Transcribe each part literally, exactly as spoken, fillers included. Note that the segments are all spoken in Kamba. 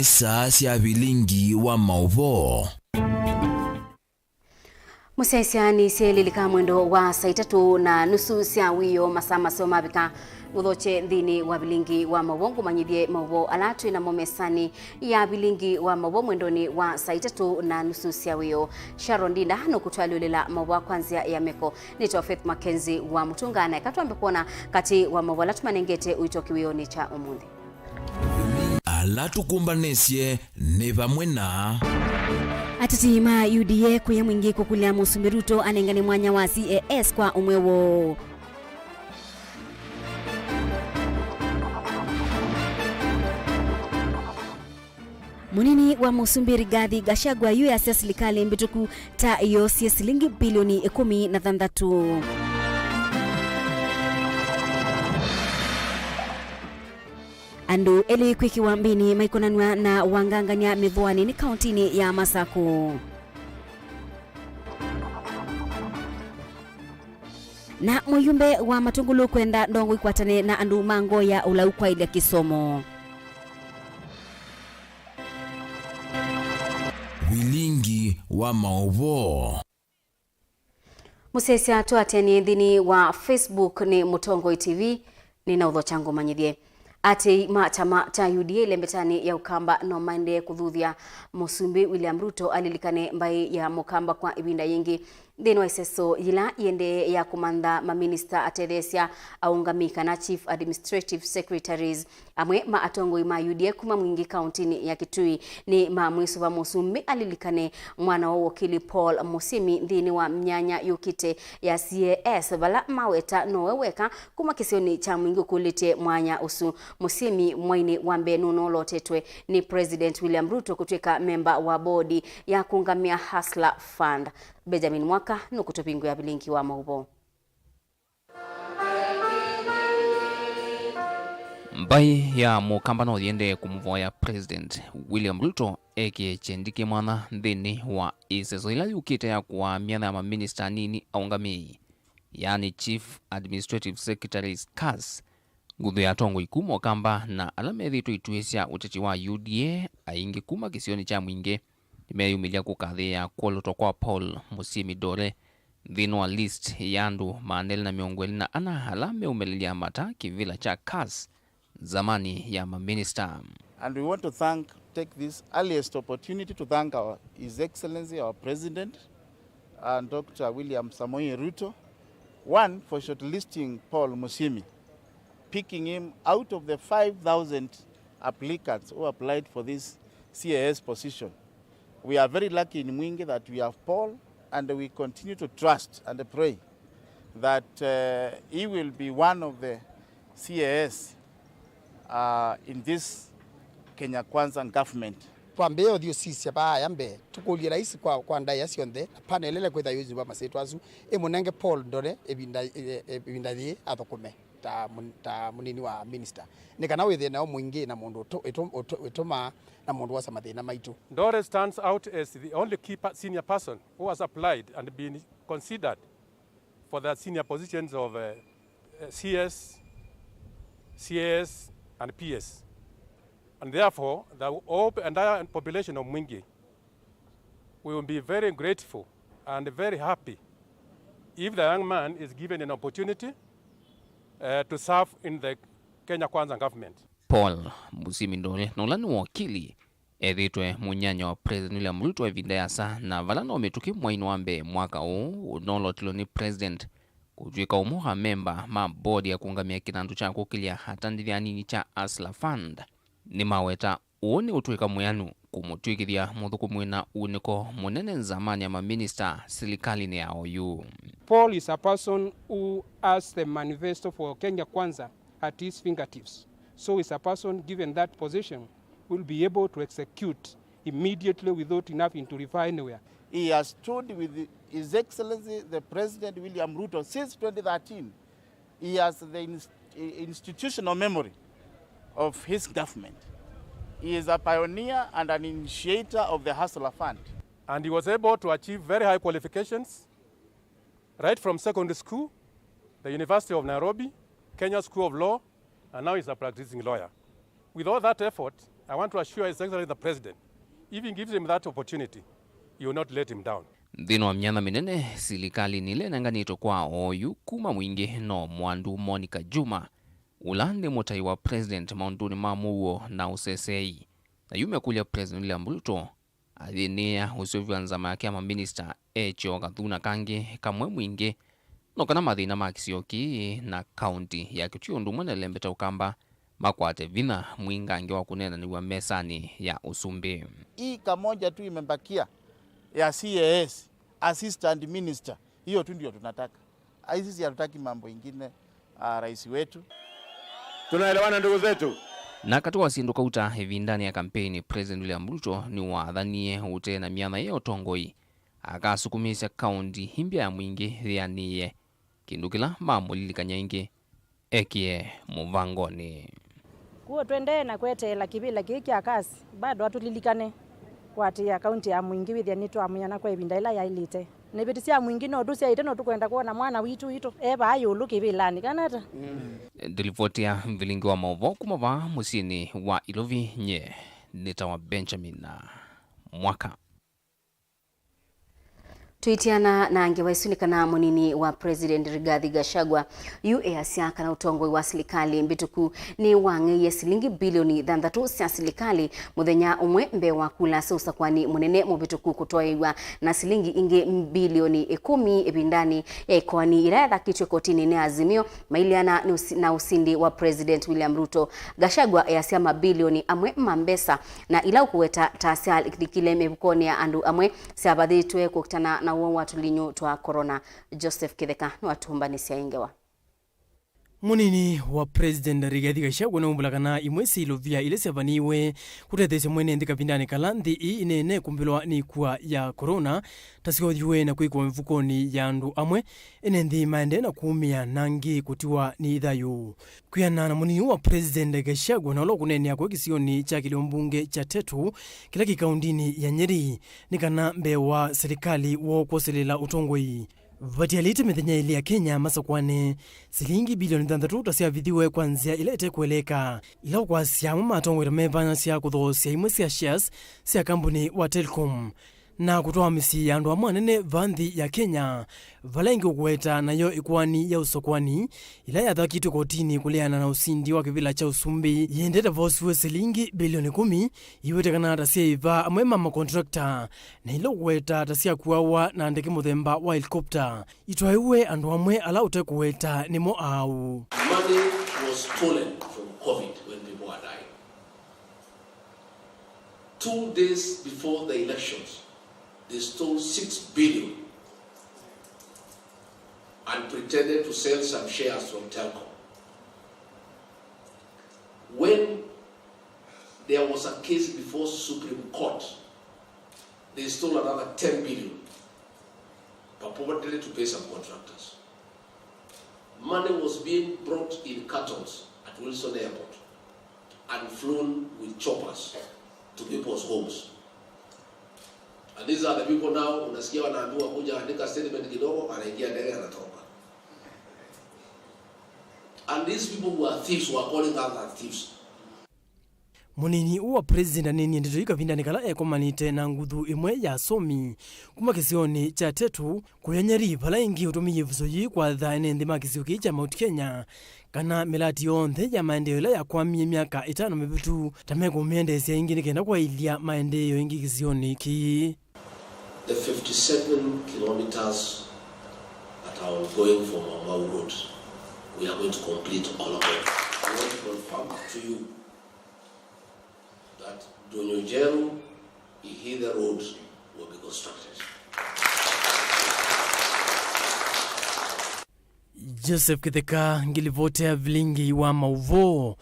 Saa sya vilingi wa maũvoo. Mũsyaĩĩsya nĩ syaĩlĩlĩka mwendo wa saa itatũ na nusu sya wĩoo, masaa maseo mavika. Ngũthokye nthĩnĩ wa vilingi wa maũvoo, ngũmanyĩthye maũvoo ala twĩ namo mesanĩ ya vilingi wa maũvoo mwendonĩ wa saa itatũ na nusu sya wĩoo. Sharon Ndinda nũkũtwalyũlĩla maũvoo kwa nzĩa ya meko. Nĩtawa Faith Mackenzie wa Mũtũnga, na eka twambe kwona katĩ wa maũvoo ala tũmanengete ũito kĩwĩonĩ kya ũmũnthĩ. Ala tũkũmbanĩsye nĩ vamwe na. Ateti ma U D A kũya mwingĩ kũkũlya Mũsumbĩ Ruto anengane mwanya wa C A S kwa ũmwe woo. Mũnini wa Mũsumbĩ Rigathi Gachagua yu yasya silikalĩ mbĩtũku ta yoosie silingi bilioni ĩkũmi na thanthatũ. Andũ elĩ kwĩkĩwa mbĩnĩ maikonanw'a na wangangany'a mĩthũanĩ nĩ kauntinĩ ya Masakũ. Na mũyumbe wa Matũngũlũ kwenda ndongo ikwatane na andũ ma ngoo ya ũlau kwaĩlya kĩsomo. Vilingi wa maũvoo. Mũsyaĩĩsya tũatĩanĩe nthĩnĩ wa Facebook nĩ Mũtongoi T V, nĩnaũthokya ngũmanyĩthye. Atĩĩi ma kyama kya U D A ĩlembetanĩ ya Ũkamba no maendee kũthuthya Mũsumbĩ William Ruto alilikane mbaĩ ya Mũkamba kwa ĩvinda yĩngĩ. Nthĩnĩ wa ĩseso yĩla yĩendee ya kũmantha maminista, atetheesya, aũngamĩi kana chief administrative secretaries, amwe ma atongoi ma U D A kuma Mwingĩ kauntinĩ ya Kitui nĩ mamwĩsũva Mũsumbĩ alilikane mwana wa wakili Paul Mũsyĩmi nthĩnĩ wa myanya yũkĩte ya C A S, vala maweta nowe weka kuma kĩsionĩ kya Mwingĩ ũkũlĩtye mwanya ũsu. Mũsyĩmi mwainĩ wa mbee nũnolotetwe nĩ President William Ruto kũtw'ĩka memba wa bodi ya kũngamĩa Hustler Fund. Benjamin Mwaka nũkũtũvingũĩa vilingi wa maũvoo. Mbaĩ ya Mũkamba no yĩendee kũmũvoya President William Ruto ekĩe kyendĩ kĩ mwanya nthĩnĩ wa ĩseso ĩla yũkĩte ya kũaa myanya ya maminista anini aũngamĩi, yaani Chief Administrative Secretaries, CAS, nguthu ya atongoi kuma Ũkamba na ala methĩĩtwe ituĩ sya ũteti wa U D A, aingĩ kuma kĩsionĩ kya Mwingĩ, nĩmeyumĩlya kũkathĩĩa kwolotwa kwa Paul Mũsyĩmi Ndore nthĩnĩ wa list ya andũ maana elĩ na mĩongo ĩlĩ na ana ala meũmĩlĩlya mata kĩvĩla kya CAS, zamani ya maminista. And we want to thank, take this earliest opportunity to thank our, His Excellency, our President, uh, Doctor William Samoei Ruto, one, for shortlisting Paul Mũsyĩmi, picking him out of the five thousand applicants who applied for this C A S position. We are very lucky in Mwingi that we have Paul, and we continue to trust and pray that, uh, he will be one of the C A S, uh, in this Kenya Kwanza government. Twambĩĩa ũthiũsisya vaaya mbee, tũkũlye laisi kwa, kwa ndaĩa syonthe, na panel ĩla kwĩtha yũnyuva masyĩtwa asu, ĩmũnenge Paul Ndore ĩvinda, ĩ-, ĩ-, ĩvinda yĩĩ athũkũme ta mũ-, ta mũnini wa minista, nĩ kana wĩthĩe nayo Mwingĩ na mũndũ ũtũ-, ĩtũ-, ũtũ-, ĩtũmaa na mũndũ wosa mathĩna maitũ. Ndore stands out as the only key per-, senior person who has applied and been considered for the senior positions of, uh, uh, C S, C A S and P S. And therefore, the whole entire population of Mwingi, we will be very grateful and very happy if the young man is given an opportunity, uh, to serve in the Kenya Kwanza government. Paul Mũsyĩmi Ndore, na ũla nĩ wakili, ethĩĩtwe mũnyanya wa President William Ruto ĩvinda yasa, na vala no mĩtũkĩ mwainĩ wa mbee mwaka ũũ, ũnolotilwe nĩ President kũtw'ĩka ũmwe wa memba ma board ya kũũngamĩa kĩnandũ kya kũkĩlya atandĩthya anini kya Hustler Fund. Nĩmaweta ũũ nĩ ũtw'ĩka mwĩanu kũmũtw'ĩkĩthya mũthũkũmi wĩna uunĩko mũnene nzamanĩ ya maminista silikalĩnĩ ya oyu. Paul is a person who has the manifesto for Kenya Kwanza at his fingertips. So is a person given that position will be able to execute immediately without having to refer anywhere. He has stood with His Excellency the President William Ruto since twenty thirteen. He has the ins-, institutional memory of his government. He is a pioneer and an initiator of the Hustler Fund. And he was able to achieve very high qualifications, right from secondary school, the University of Nairobi, Kenya School of Law, and now he's a practicing lawyer. With all that effort, I want to assure His Excellency the President, if he gives him that opportunity, he will not let him down. Nthĩnĩ wa myanya mĩnene silikalĩ ĩla ĩnenganĩtwe kwa oyu kuma mwingĩ no mwandu Monica Juma, ũla nĩ mũtai wa President maũndũnĩ ma mũuo na ũseseei, na yu mekũlya President William Ruto ayĩnĩa ũseũvyo wa nzama yake ya maminista ekye o kathuna kangĩ kamwe mwingĩ, no kana mathĩna ma kĩsio kĩĩ na kaũnti ya Kitui ũndũ ũmwe na ĩlembeta Ũkamba makwate vinya mwingangĩ wa kũneenanĩw'a mesanĩ ya ũsumbĩ. Hii kamoja tu imebakia ya C A S, assistant minister, hiyo tu ndio tunataka. Ai, sisi hatutaki mambo ingine, ah, rais wetu. Tunaelewana, ndugu zetu? Na katĩ wa syĩndũ kauta ĩvindanĩ ya kampeini, President William Ruto nĩwathanie ũtee na myanya ya ũtongoi akasukumĩsya kaũnti ĩmbya ya mwingĩ yĩanĩĩe, kĩndũ kĩla mamũlilikany'a ĩngĩ ekie mũvangonĩ. Kw'o tũendee na kweteela kĩvĩla kĩĩ kya kasi, bado atũlilikane kũatĩĩa kaũnti ya mwingĩ wĩthĩa nĩtwamwĩana kwa ĩvinda ĩla yaĩlĩte. Na iveti sya mwingĩ no tũsyaĩte, no tũkwenda kwona mwana witũ, witũ e vaa ĩũlũ kĩvĩlanĩ, kana ata? Ndilivoti ya mvilingi wa maũvoo kuma vaa mũsyĩnĩ wa Ilovi, nye nĩtawa Benjamin Mwaka. Tũitiana na ngewa isu nĩ kana mũnini wa President Rigathi Gachagua yu easya kana ũtongoi wa silikalĩ mbĩtũku nĩ wang'eie silingi bilioni thanthatũ sya silikalĩ mũthenya ũmwe mbee wa kula sya ũsakwani mũnene mũvĩtũku kũtwaĩw'a na silingi ingĩ bilioni ĩkũmi ĩvindanĩ ya ĩkoani ĩla yathakĩtw'e kotinĩ nĩ Azimio maileana nĩ ũsi-, na ũsindi wa President William Ruto. Gachagua easya mabilioni amwe ma mbesa na ila ũkũweta ta syalikile mĩvukonĩ ya andũ amwe syavathĩtwe kũkitana na ũwau wa tũlinyũ twa corona. Joseph Kĩtheka nĩwatũmbanĩsya ĩ ngewa. Mũnini wa President Rigathi Gachagua nĩwaumbũla kana imwe sya ilovia ila syavaniwe kũtetheesya mwene nthĩ kavindanĩ kala nthĩ ĩĩ ĩneene kũmbĩlwa nĩ ĩkua ya corona ta syoothiwe na kwĩkĩwa mĩvukonĩ ya andũ amwe, ene nthĩ maendee na kũũmĩa na angĩ kũtiwa nĩ thayũ. Kwĩanana na mũnini wa President Gachagua na ũla ũkũneenea kũu kĩsionĩ kya kĩlio mbunge kya Tetu kĩla kĩ kaũndinĩ ya Nyeri, nĩ kana mbee wa silikalĩ woo kwoselela ũtongoi, vatialĩte mĩthenya ĩlĩ Akenya masakũane silingi bilioni thanthatũ ta syavithiwe kwa nzĩa ĩla ĩtekũeleeka, ila ũkwasya amwe ma atongoi ta mevanasya kũthoosya imwe sya shares sya kambuni wa Telcom na kũtwaa mĩsyĩ ya andũ amwe anene vaa nthĩ ya Kenya, vala ĩngĩ ũkũweta nayo ĩkoani ya ũsakwani ĩla yathakĩtwe kotinĩ kũleana na ũsindi wa kĩvĩla kya ũsumbĩ yĩendete vosiwe silingi bilioni kũmi iwetĩkana ta syaĩva amwe ma makontrakta na ila ũkũweta ta syakuawa na ndeke mũthemba wa helikopta itwaĩwe andũ amwe ala ũtekũweta nĩmo aau. Money was stolen from COVID when people are dying. Two days before the elections, they stole six billion and pretended to sell some shares from Telcom. When there was a case before Supreme Court, they stole another ten billion, purportedly to pay some contractors. Money was being brought in cartons at Wilson Airport and flown with choppers to people's homes. And these are the people now unasikia wanaambiwa kuja andika statement kidogo, anaingia ndege, anatoroka. And these people who are thieves who are calling others thieves. Mũnini ũũ wa president anenie ndeto ii kavindanĩ kala ekomanĩte na nguthu ĩmwe ya asomi kuma kĩsionĩ kya Tetu kũya Nyeri, vala ĩngĩ ũtũmĩie ĩvuso yĩĩ kwatha ene nthĩ ma kĩsio kĩĩ kya Mount Kenya kana mĩlati yonthe ya maendeeo ĩla yakwamie myaka ĩtano mĩvĩtu ta mekũmĩendeesya ĩngĩ nĩ kenda kwaĩlya maendeeo ĩngĩ kĩsionĩ kĩĩ. The fifty-seven kilometers that are ongoing for Mau Mau Road, we are going to complete all of them. I want to confirm to you that Ndonyo Njeru, Ihithe Road will be constructed. Joseph Kitheka, ngilivoti ya vilingi wa mauvoo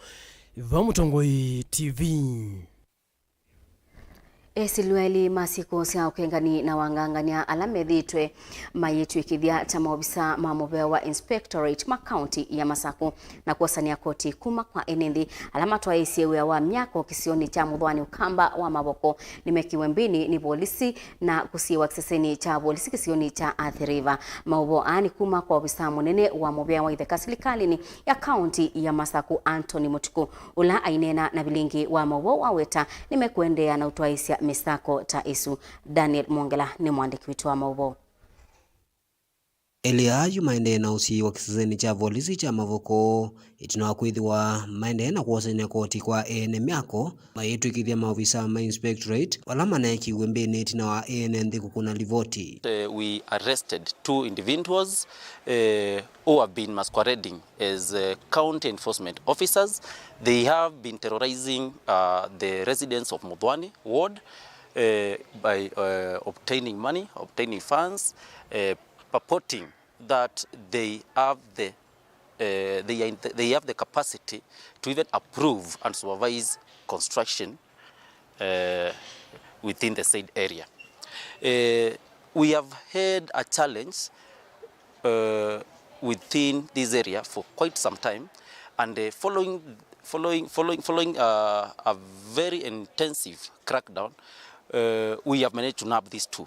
va Mũtongoi T V. Esilweli ma syĩko sya ũkengani na wangangany'a ala methĩĩtwe mayĩtw'ĩkĩthya ta maovisa ma mũvea wa inspectorate ma kaunti ya Masaku na kwosania koti kuma kwa ene nthĩ ala matwaĩĩsye wĩa wa myako kĩsionĩ kya Mũthwani Ũkamba wa Mavoko nĩmekiwe mbĩnĩ nĩ volisi na kũsiĩwa kĩsesenĩ kya volisi kĩsionĩ kya Athi River. Maũvoo aa nĩ kuma kwa ovisa mũnene wa mũvea wa itheka silikalĩnĩ ya kaunti ya Masaku, Anthony Mũtuku, ũla aineena na vilingi wa maũvoo waweta nĩmekũendeea na ũtwaĩĩsya mĩsako ta ĩsu. Daniel Mwongela nĩ mwandĩki witũ wa maũvoo. Elĩ aa yu maendee na ũsiĩi wa kĩsesenĩ kya volisi kya Mavoko, ĩtina wa kwĩthĩwa maendee na kwosany'a koti kwa ene myako, mayĩtw'ĩkĩthya maovisa ma inspectorate vala maneekiw'e mbĩnĩ ĩtina wa ene nthĩ kũkũna livoti. Uh, we arrested two individuals, uh, who have been masquerading as, uh, county enforcement officers. They have been terrorizing, uh, the residents of Mudhwani ward, uh, by, uh, obtaining money, obtaining funds, uh, purporting that they have the, uh, they are in the, they have the capacity to even approve and supervise construction, uh, within the said area. Uh, we have had a challenge, uh, within this area for quite some time, and, uh, following, following, following, following, uh, a very intensive crackdown, uh, we have managed to nab these two.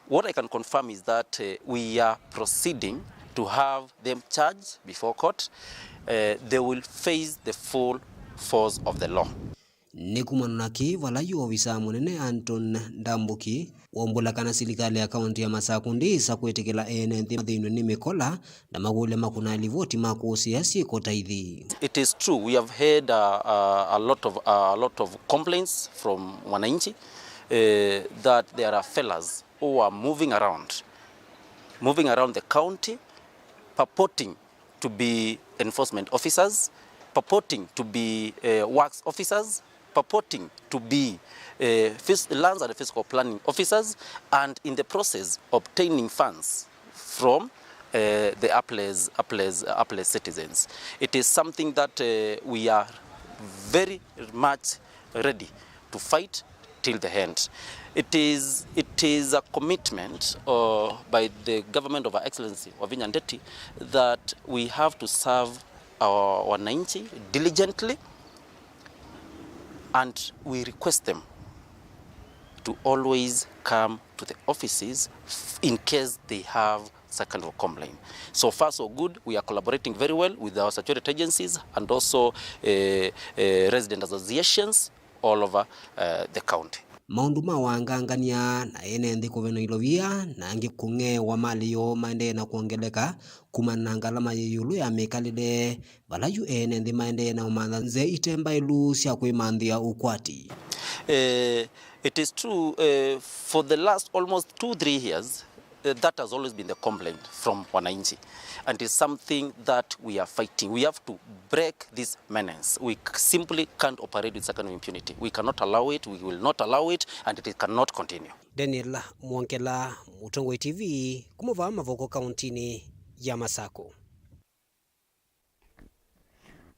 What I can confirm is that, uh, we are proceeding to have them charged before court. Uh, they will face the full force of the law. Nĩ kumana na kĩĩ vala yu ovisa mũnene Anton Ndambuki waumbũla kana silikalĩ ya kaunti ya Masaku ndĩĩsa kwĩtĩkĩla ene nthĩ mathĩnw'e nĩ mĩkola na makũlya makũna livoti ma kũsĩĩa syĩko ta ithi. It is true, we have had a, a, a lot of, a lot of complaints from wananchi, eh, that there are fellas who are moving around, moving around the county, purporting to be enforcement officers, purporting to be, eh, works officers, purporting to be, eh, phys-, lands and physical planning officers, and in the process obtaining funds from, eh, the hapless, hapless, hapless citizens. It is something that, eh, we are very much ready to fight till the end. It is, it is a commitment, uh, by the government of Her Excellency Wavinya Ndeti that we have to serve our wananchi diligently, and we request them to always come to the offices f-, in case they have such kind of complaint. So far so good, we are collaborating very well with our statutory agencies and also, eh, eh, resident associations all over, eh, the county. Maũndũ ma wangangany'a na ene nthĩ kũvenwa ilovia na angĩ kũng'eewa malĩ yoo maendee na kwongeleka kumana na ngalama yĩ ĩũlũ ya mĩkalĩle, vala yu ene nthĩ maendee na ũmantha nzĩa ite mbaĩlu sya kwĩmanthĩa ũkwati. Eh, it is true, eh, for the last almost two, three years, eh, that has always been the complaint from wananchi, and it's something that we are fighting. We have to break this menace. We c-, simply can't operate with such kind of impunity. We cannot allow it, we will not allow it, and it cannot continue. Daniel Mwongela, Mũtongoi T V, kuma vaa Mavoko, kauntinĩ ya Masaku.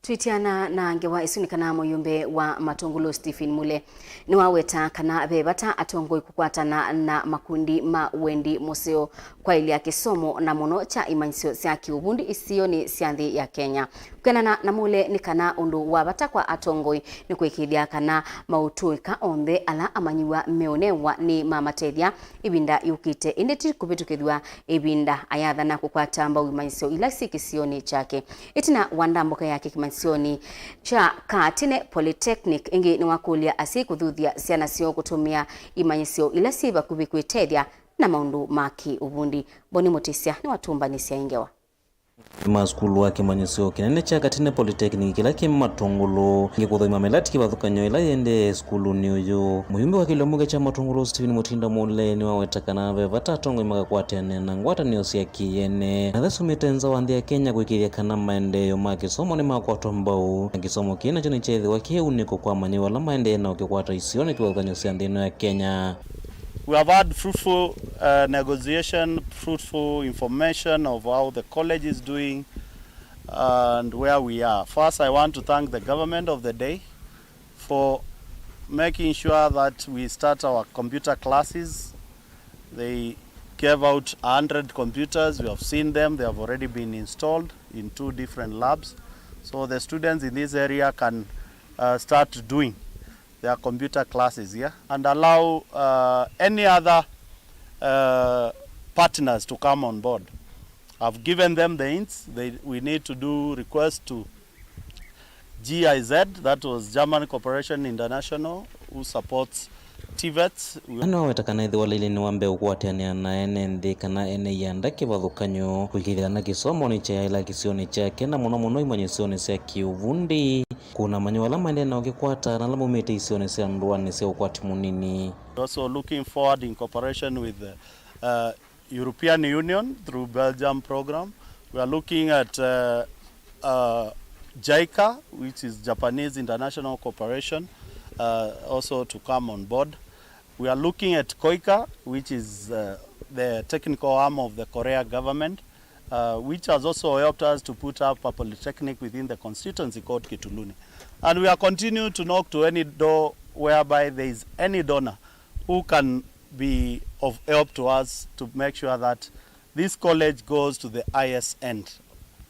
Twĩtiana na ngewa ĩsu nĩ kana mũyumbe wa Matũngũlũ Stephen Mule nĩwaweta kana ve vata atongoi kũkwatana na makundi ma wendi mũseo kwaĩlya kĩsomo na mũno kya imanyĩsyo sya kĩũvundi isionĩ sya nthĩ ya Kenya. Kwĩanana na Mule nĩ kana ũndũ wa vata kwa atongoi nĩ kũĩkĩĩthya kana maũtũĩka onthe ala amanyĩw'a meũnewa nĩ mamatethya ĩvinda yũkĩte, ĩndĩ ti kũvĩtũkĩthw'a ĩvinda ayathana kũkwata mbau imanyĩsyo ila syĩ kĩsionĩ kyake. Ĩtina wa ndambũka yake kĩmanyĩsyonĩ kya Katine Polytechnic, ĩngĩ nĩwakũlya asyai kũthuthya syana syoo kũtũmĩa imanyĩsyo ila syĩ vakuvĩ kwĩtethya na maũndũ ma kĩ-ũvundi. Boni Mũtĩsya nĩwatũmbanĩsya ĩ ngewa. Ma sukulu wa kĩmanyĩsyo kĩnene kya Katine Polytechnic kĩla kĩ Matũngũlũ, ĩngĩ kũthoima mĩlati kĩvathũkany'o ĩla yĩendee sukulunĩ ũyũ. Mũyumbe wa kĩlĩo mũke kya Matũngũlũ Stephen Mutinda Mule nĩwaweta kana ve vata atongoi makakwatĩanĩa na ngwatanĩo sya kĩ-ene na ĩla syumĩte nza wa nthĩ ya Kenya kũĩkĩĩthya kana maendeeo ma kĩsomo nĩmakwatwa mbau, na kĩsomo kĩĩ nakyo nĩkyeethĩwa kĩ ũunĩko kwa amanyĩw'a ala maendee na ũkĩkwata isionĩ kĩvathũkany'o sya nthĩ ĩno ya Kenya. We have had fruitful, uh, negotiation, fruitful information of how the college is doing and where we are. First, I want to thank the government of the day for making sure that we start our computer classes. They gave out a hundred computers. We have seen them. They have already been installed in two different labs. So the students in this area can, uh, start doing their computer classes here and allow, uh, any other, uh, partners to come on board. I've given them the hints. They, we need to do request to G I Z, that was German Cooperation International, who supports TVETs. We Anaweta kana ĩthĩwa Lili nĩ wa mbee ũkũatĩanĩa na ene nthĩ kana ene ianda kĩvathũkany'o, kũĩkĩĩthya kana kĩsomo nĩkyaĩla kĩsionĩ kyake, na mũno mũno imanyĩsyonĩ sya kĩũvundi. Kũna manyĩw'a ala maendee na ũkĩkwata na ala maumĩte isionĩ sya ndũanĩ sya ũkwati mũnini. We're also looking forward in cooperation with, uh, European Union through Belgium program. We are looking at, uh, uh, JICA, which is Japanese International Cooperation, uh, also to come on board. We are looking at KOICA, which is, uh, the technical arm of the Korea government, uh, which has also helped us to put up a polytechnic within the constituency called Kituluni. And we are continue to knock to any door whereby there is any donor who can be of help to us to make sure that this college goes to the highest end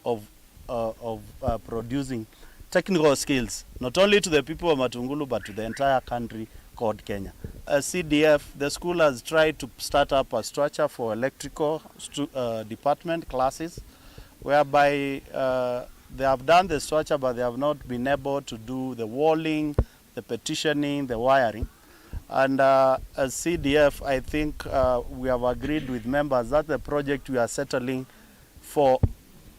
of, uh, of, uh, producing technical skills, not only to the people of Matungulu, but to the entire country called Kenya. As C D F, the school has tried to start up a structure for electrical stu-, uh, department classes, whereby, uh, they have done the structure, but they have not been able to do the walling, the petitioning, the wiring. And, uh, as C D F, I think, uh, we have agreed with members that the project we are settling for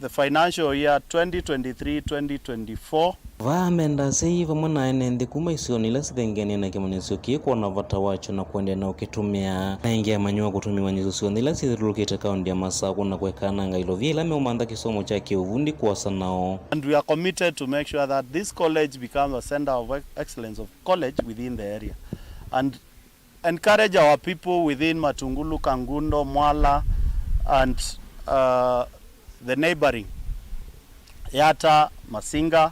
the financial year twenty twenty-three twenty twenty-four. Vaa menda asyai vamwe na ene nthĩ kuma isionĩ ila sithengeanie na kĩmanyĩsyo kĩĩ kwona vata wakyo na kũendeea na ũkĩtũmĩa. Na ĩngĩ amanyĩw'a kũtũmĩwa nyĩsyo syonthe ila syĩthyũlũlũkĩte kaũntĩ ya Masakũ na kũekananga ilovia ila meũmantha kĩsomo kya kĩũvundi kwosa nao. And we are committed to make sure that this college becomes a center of excellence of college within the area and encourage our people within Matungulu, Kangundo, Mwala, and, uh, the neighboring, Yatta, Masinga.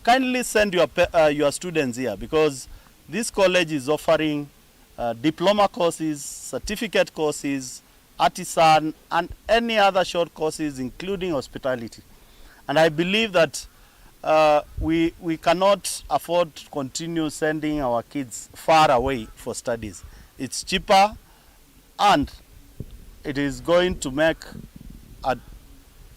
Kindly send your pe-, uh, your students here, because this college is offering, uh, diploma courses, certificate courses, artisan, and any other short courses, including hospitality. And I believe that, uh, we, we cannot afford to continue sending our kids far away for studies. It's cheaper and it is going to make a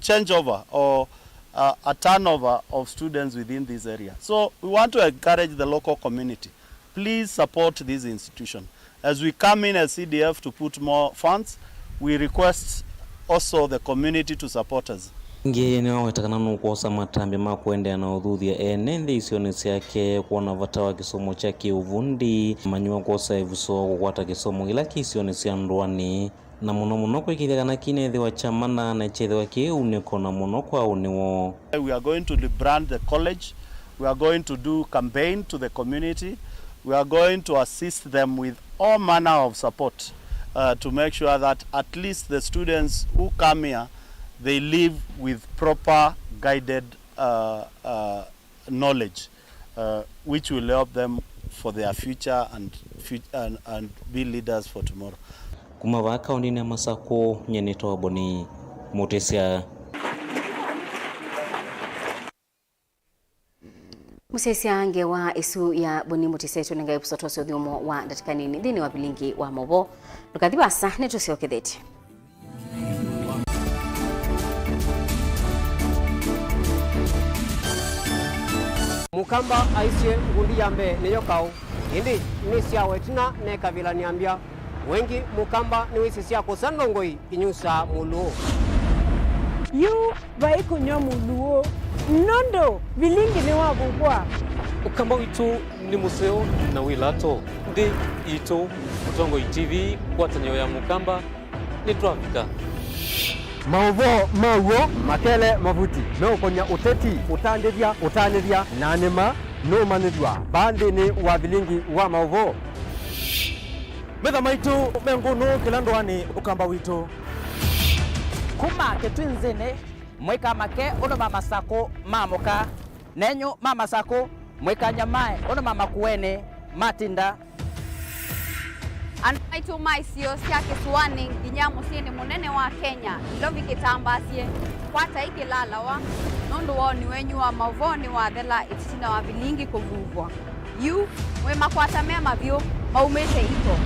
changeover or, uh, a turnover of students within this area. So we want to encourage the local community. Please support this institution. As we come in as C D F to put more funds, we request also the community to support us. Ĩngĩ nĩwaweta kana nũkwosa matambya ma kũendeea na ũthuthya ene nthĩ isionĩ syake kwona vata wa kĩsomo kya kĩũvundi, amanyĩw'a kwosa ĩvuso kũkwata kĩsomo kĩla kĩ isionĩ sya ndũanĩ. Na mũno mũno kwĩkĩĩthya kana kĩneethĩwa kya mana na kyeethĩwa kĩ ũunĩko na mũno kwa ũnĩ woo. We are going to rebrand the college. We are going to do campaign to the community. We are going to assist them with all manner of support, uh, to make sure that at least the students who come here, they live with proper guided, uh, uh, knowledge, uh, which will help them for their future and fut-, and, and be leaders for tomorrow. Kuma vaa kaũntĩnĩ ya Masakũ, nyie nĩtawa Boni Mũtĩsya. Mũsyaĩĩsya ngewa ĩsu ya Boni Mũtĩsya ĩtũnengae ĩvuso twose ũthyũmũo wa ndatĩka nini nthĩnĩ wa vilingi wa maũvoo. Ndũkathi vaasa, nĩtũsyokethetye. Mũkamba aisye, ngundi ya mbee nĩyo kaũ, ĩndĩ nĩ syawa ĩtina ne kavĩla nĩambya. Wengĩ mũkamba nĩwĩsĩ sya kũsa ndongoi inyusaa mũlũũ. Yu vai kũnyw'a mũlũũ, nũndũ vilingi nĩwavuvwa. Ũkamba witũ nĩ mũseo na wĩ lato. Nthĩ yitũ, Mũtongoi T V, ngwatanĩo ya Mũkamba, nĩtwavika. Maũvoo ma w'o makele mavuti meũkony'a ũteti, ũtandĩthya, ũtanĩthya, na nĩma nũmanyĩthw'a vaa nthĩnĩ wa vilingi wa maũvoo. Metha maitũ me ngũnũ kĩla ndũanĩ Ũkamba witũ. Kuma Kĩtwinzĩnĩ, mwĩka make ũndũ ma Masakũ ma mũka. Nenyu ma Masakũ, mwĩkany'a mae ũndũ ma Makueni. matinda. Andũ maitũ ma isio sya kĩsũanĩ nginya mũsyĩnĩ mũnene wa Kenya, Nairobi kĩtambaasye, kwatai kĩlalawa nũndũ woni wenyu wa maũvoo nĩwathela ĩtina wa vilingi kũvuvwa. Yu, mwĩ makwata me mavyũ maumĩte iko.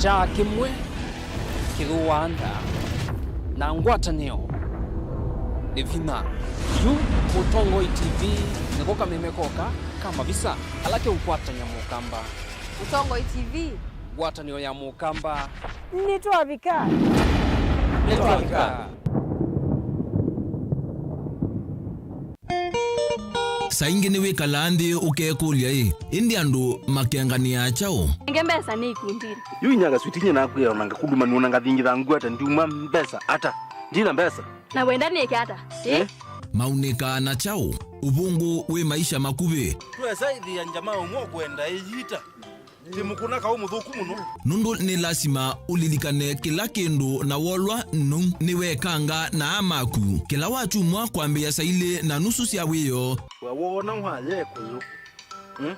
Kyaa kĩmwe kĩthũaa nda na ngwatanĩo nĩ vinya. Yu, Mũtongoi T V nĩko kameme koka ka mavisa ala keũkwatany'a Mũkamba. Mũtongoi T V. Ngwatanĩo ya Mũkamba. Nĩtwavika. Nĩtwavika. Saa ingĩ nĩwĩkalaa nthĩ ũkekũlya-ĩ, ĩndĩ andũ makenganĩaa kyaũ? Nenge mbesa nĩ ikundinĩ. Yu inya kaswiti nye nakwĩa ona ngakũluma nĩ ona ngathingitha ngwata ndiuma mbesa ata. Ndina mbesa. Na wenda nĩke ata? Ĩ? Eh? Maunĩkaa na kyaũ? Ũvũngũ wĩ maisha makuvĩ. Twesa ĩthĩa njama ũmwe ũkwenda ĩyita. Ti mũkũna kaũ mũthũku mũno. Nũndũ nĩ lasima ũlilikane kĩla kĩndũ na wolwa nũu nĩwekanga na aa maku. Kĩla wakyumwa kwambĩĩa saa ilĩ na nusu sya wĩoo. We wona waya ĩkũyũ. Hmm?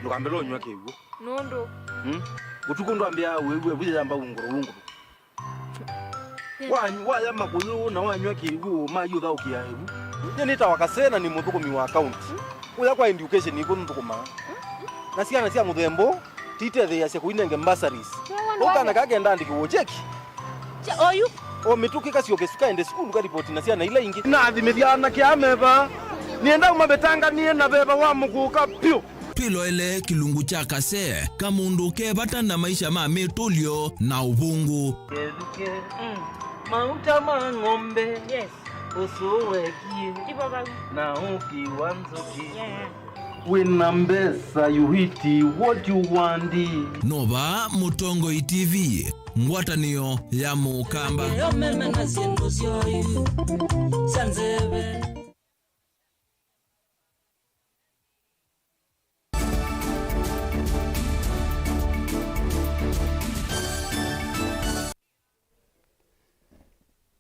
Ndũkambĩle ũnyw'a kĩw'ũ. Nũndũ. Hmm? Ũtukũ ndwambĩaa wĩw'e, wĩyamba ungũrũ, ungũrũ. Wa-, waya makũyũ na wanyw'a kĩw'ũ, mayũthaũkĩa ĩvu. Nyie nĩtawa Kasena, nĩ mũthũkũmi wa kaunti. Kũya kwa education nĩkw'o nthũkũmaa. Na syana sya mũthemba ũũ titetheeasya kũinenge bursaries. Ũkana kakenda andĩkĩw'o cheki. Oyu. O mĩtũkĩ kasyoke kaende sukulu karipoti na syana ila ingĩ. Nathimĩthya anake aa me vaa. Nĩenda ũmavetanganie na veva wa mũkũka vyũ. Twĩloele kĩlungu kya kasee ka mũndũ ke vata na maisha ma mĩtũlyo na ũvũngũ. Kethukĩ, mm, mauta ma ng'ombe, yes, ũsũ wekie, ivo vau, na ũki wa nzũkĩ. Yeah. Wĩna mbesa, you eat what you want. Nova Mũtongoi T V, ngwatanĩo ya Mũkamba. Yo meme na syĩndũ syoyu sya nzeve.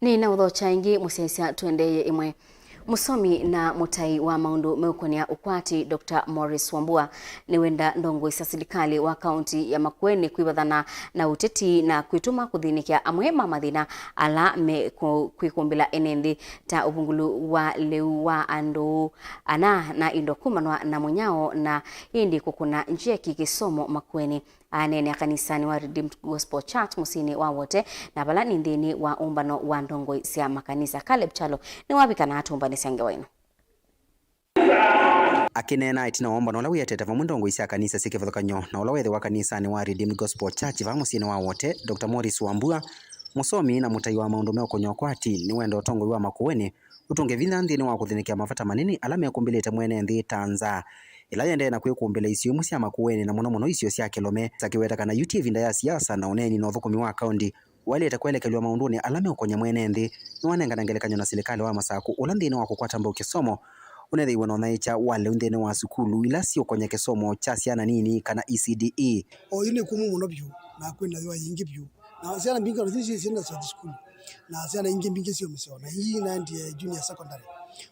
Nĩnaũthokya ĩngĩ mũsyaĩĩsya tũendeeye ĩmwe. Mũsomi na mũtai wa maũndũ meũkonĩa ũkwati, Doctor Morris Wambua, nĩwenda ndongoi sya silikalĩ wa kaunti ya Makueni kwĩvathana na ũteti na kwĩtũma kũthĩnĩkĩa amwe ma mathĩna ala me kũ-, kwĩkũmbĩla ene nthĩ, ta ũvungũlu wa lĩu wa andũ ana na indo kũmanwa na mũnyao, na ĩndĩ kũkũna njeki kĩsomo Makueni. Aneenea kanisanĩ wa Redeemed Gospel Church mũsyĩnĩ wa Wote, na vala nĩ nthĩnĩ wa ũmbano wa ndongoi sya makanisa. Caleb Kyalo nĩwavika na atũmbanĩsya ngewa ĩno. Akĩneena ĩtina wa ũmbano ũla wĩetete vamwe ndongoi sya kanisa syĩ kĩvathũkany'o na ũla wethĩwa kanisanĩ wa Redeemed Gospel Church vaa mũsyĩnĩ wa Wote, Doctor Morris Wambua, mũsomi na mũtai wa maũndũ meũkonĩa ũkwati, nĩwenda ũtongoi wa Makueni ũtũnge vinya nthĩnĩ wa kũthĩnĩkĩa mavata manini ala mekũmbĩlĩte mwene nthĩ ta nzaa ĩla yendee na kwĩkũmbĩla isio imwe sya Makueni, na mũno mũno isio sya Kĩlome. Akĩweta kana yu ti ĩvinda ya siasa, na ũneeni na ũthũkũmi wa kaũnti waĩlĩte kwelekelw'a maũndũnĩ ala meũkonya mwene nthĩ. Nĩwanengana ngelekany'o na silikalĩ wa Masakũ ũla nthĩnĩ wa kũkwata mbau kĩsomo ũnethĩiwe na ũthaĩkya wa lĩu nthĩnĩ wa sukulu ila siũkonya kĩsomo kya syana nini kana E C D E. Oyu nĩ kũmũ mũno vyũ, na kwĩna yũa yingĩ vyũ. Na syana mbingĩ ona syĩ syĩ syenda sya sukulu, na syana ingĩ mbingĩ syĩ mĩseo, na ingĩ inaendie junior secondary.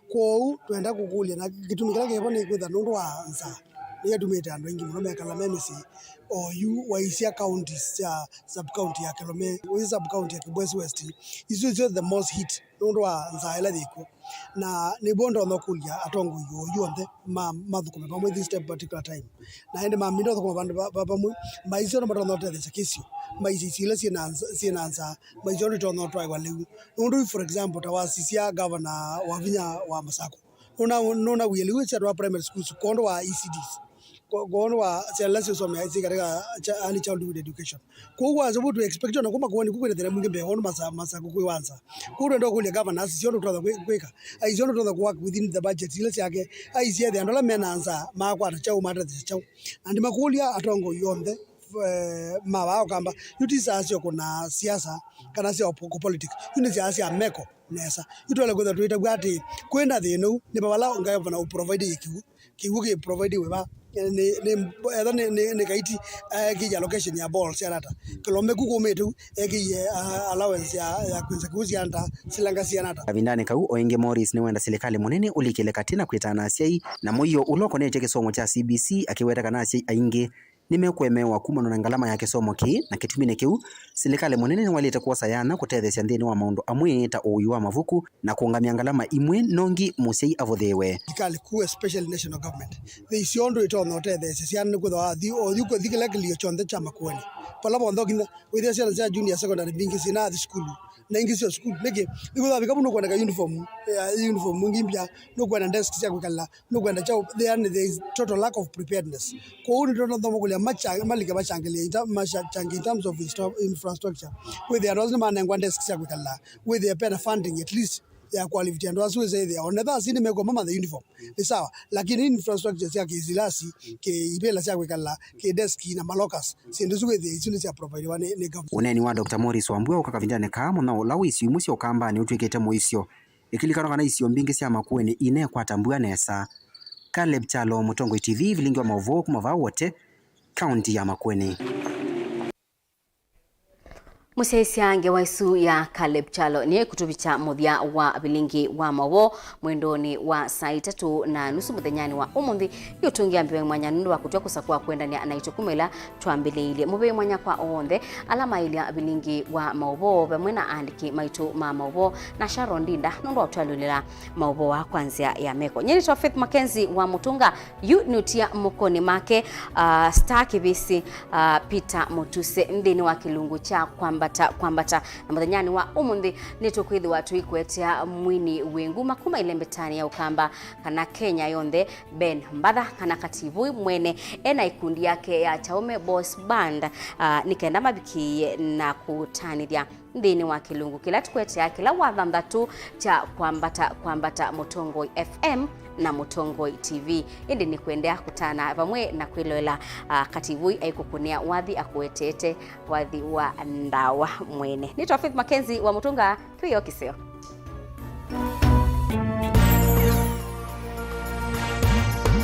Kwoou twenda kũkũlya, na kĩtumi kĩla kĩvo nĩ kwĩtha nũndũ wa nzaa nĩyatumĩte andũ aingĩ mũno mekala me mĩsyĩ. Oyu waisya counties sya sub county ya Kĩlome, ũyĩ sub county ya Kibwezi West, isu isyo the most hit nũndũ wa nzaa ĩla yĩkw'o. Na nĩw'o ndonya kũlya atongoi oyu onthe ma-, mathũkũme vamwe this time particular time. Na ĩndĩ maminda ũthũkũma vandũ va, va vamwe, maisye ũndũ matonya ũtetheesya kĩsio, maisye isio ila syĩ na nza-, syĩ na nzaa, maisye ũndũ itonya ũtwaĩwa lĩu. Nũndũ, for example, ta wasisya gavana Wavinya wa Masakũ, nũna-, nũnawie lĩu syatwa primary schools kwondũ wa E C Ds, kwa-, kwondũ wa syana ila syĩsomea syĩ katika cha-, early childhood education. Kwoou wasya vu tũ expect ona kuma Makueni kũu kwĩna thĩna mwingĩ mbee kwondũ Masa-, Masakũ kwĩ wa nzaa. Kwoou twenda kũlya gavana asisye ũndũ tũtonya kwĩ-, kwĩka. Aisye ũndũ tũtonya kũwork within the budget ila syake. Aisye ethĩa andũ ala mena nzaa makwata kyaũ, matetheesya kyaũ. Na ndimakũlya atongoi onthe, eh, ma vaa Ũkamba, yu ti saa sya kũna siasa kana sya kũ-, politics. Yu nĩ saa sya meko nesa. Yu twaĩle kwĩthwa twĩtavw'a atĩ kwĩna thĩna ũu, nĩ va vala ngavana ũprovide kĩw'ũ. Kĩw'ũ kĩ provide wĩva? Nĩ, nĩ, etha nĩ, nĩ, nĩ Kaiti, eh, ekĩie allocation ya boreholes sya ata? Kĩlome ku kũmĩte u, ekĩie, ah, allowance ya, ya kwĩnza kĩw'ũ sya ata, silanga sya ata? Kavindanĩ kau, o ĩngĩ Morris nĩwenda silikalĩ mũnene ũlikĩle katĩ na kwĩtana asyai na mũio ũla ũkonetye kĩsomo kya C B C, akĩweta kana asyai aingĩ nĩmekũemeewa kumana na ngalama ya kĩsomo kĩĩ, na kĩtuminĩ kĩu, silikalĩ mũnene nĩwaĩlĩte kwosa yanya kũtetheesya nthĩnĩ wa maũndũ amwe ta ũui wa mavuku na kũũngamya ngalama imwe nongi mũsyai avũthĩĩwe. Silikalĩ kuu, especially national government, yĩsĩ ũndũ ĩtonya ũtetheesya syana, nĩkwĩthĩwa wathi oyu kũthi kĩla kĩlio kyonthe kya Makueni, vala vonthe ũkinya, wĩthĩa syana sya junior secondary mbingĩ syĩnaathi sukulu, na ingĩ syo sukulu. Nĩkĩ? Nĩkwĩthĩwa vikavu nũkwendeka uniform, eh, uniform ingĩ mbya, nũkwenda desk sya kwĩkala, nũkwenda kyaũ, there, there is total lack of preparedness. Kwoou nĩtwenda thoma kũlya macha-, malike machangĩlĩe in ter-, machangĩe in terms of instru-, infrastructure. Wĩthĩa andũ asu nĩmanengwa desk sya kwĩkala, wĩthĩa pena funding at least ya kũalivĩtya andũ asu, wĩsĩ ĩthĩa onetha asi nĩmekũma mathe uniform, nĩ sawa, lakini infrastructure sya kĩsilasi, kĩ ivĩla sya kwĩkala, kĩ desk na malokas, syĩndũ isu wĩthĩa isu nĩ sya providiwa nĩ, nĩ government. Ũneeni wa Doctor Morris Wambua ũka kavindanĩ kaa, mũnyao ũla wĩ isio imwe sya Ũkambanĩ ũtw'ĩkĩte mũisyo. Ĩkilikanwa kana isio mbingĩ sya Makueni inekwata mbua nesa. Caleb Kyalo, Mũtongoi T V, vilingi wa maũvoo kuma vaa Wote, kaunti ya Makueni. Mũsyaĩĩsya ngewa ĩsu ya Caleb Kyalo nĩyo ĩkũtũvikya mũthya wa vilingi wa maũvoo mwendonĩ wa saa itatũ na nusu mũthenyanĩ wa ũmũnthĩ. Yu tũngĩa mbee mwanya nũndũ wa kũtw'a kũsakũa kũendanĩa naitũ kuma ĩla twambĩlĩĩilye. Mũvei mwanya kwa onthe ala maĩlya vilingi wa maũvoo vamwe na aandĩki maitũ ma maũvoo na Sharon Ndinda nũndũ wa ũtwalyũlĩla maũvoo aa kwa nzĩa ya meko. Nyie nĩtawa Faith Mackenzie wa Mũtũnga, yu nĩũtia mokonĩ make, uh, Star Kĩvĩsĩ, uh, Peter Mũtuse nthĩnĩ wa kĩlungu kya Kwambata Kwambata. Na mũthenyanĩ wa ũmũnthĩ nĩtũkwĩthĩwa tũikũetea mwini wĩ nguma kuma ĩlembetanĩ ya Ũkamba kana Kenya yonthe, Ben Mbatha kana Kativui mwene ena ikundi yake ya Chaume Boss Band, ah, nĩ kenda mavikĩĩe na kũtanĩthya nthĩnĩ wa kĩlungu kĩla tũkwetea kĩla wathanthatũ kya Kwambata Kwambata Mũtongoi F M na Mũtongoi T V. Ĩndĩ nĩkwendea kũtana vamwe na kwĩloela, ah, Kativui aikũkũnĩa wathi akũetete wathi wa ndawa mwene. Nĩtawa Faith Mackenzie wa Mũtũnga, kĩw'o kĩseo.